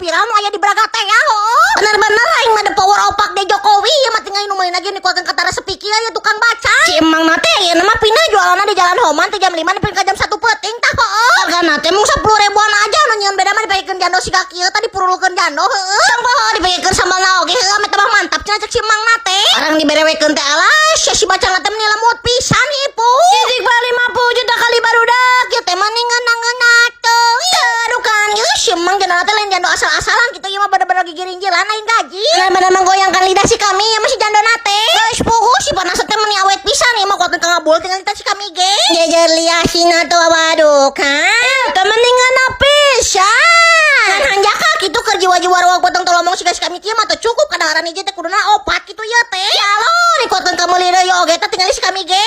viral nu aya di Braga teh ya, heuh. Bener-bener aing mah the power of Pak De Jokowi ya mah, tinggal nu meulina ge dikuatkeun ka tara sepi kieu ya tukang baca. Si emang na teh ayeuna mah pindah jualanna di Jalan Homan teh jam 5 nepi ka jam 1 peuting tah, heuh. Hargana teh mung 10 ribuan aja, nu nyieun beda mah dipakekeun jando siga kieu tadi, purulukeun jando, heuh. Tong poho dipakekeun sambalna oge, heuh, ame tambah mantap cenah cek si emang na teh. Barang diberewekeun teh, alah si bacang teh meni lemut pisan ibu. Istighfar 50 juta kali, barudak ieu teh mah ngeunah teh. Aduh kan, ieu si emang jando teh lain jando asal-asalan gitu, ieu mah bener-bener gigirinjilan lain gaji. Lain bener menggoyangkan lidah si kami ya masih jando nate. Geus puguh si panas teh meni awet pisan, ieu mah kuatkeun ka ngabul tinggal kita si kami ge. Jejer liasina tuh, waduh kan. Teh meni ngeunah pisan. Kan hanjaka kitu keur jiwa-jiwa ruang potong tolomong siga si kami kieu mah teu cukup kadaharan hiji teh kuduna opat kitu ya teh. Ya lo dikuatkeun ka meuli deui oge teh tinggal si kami ge.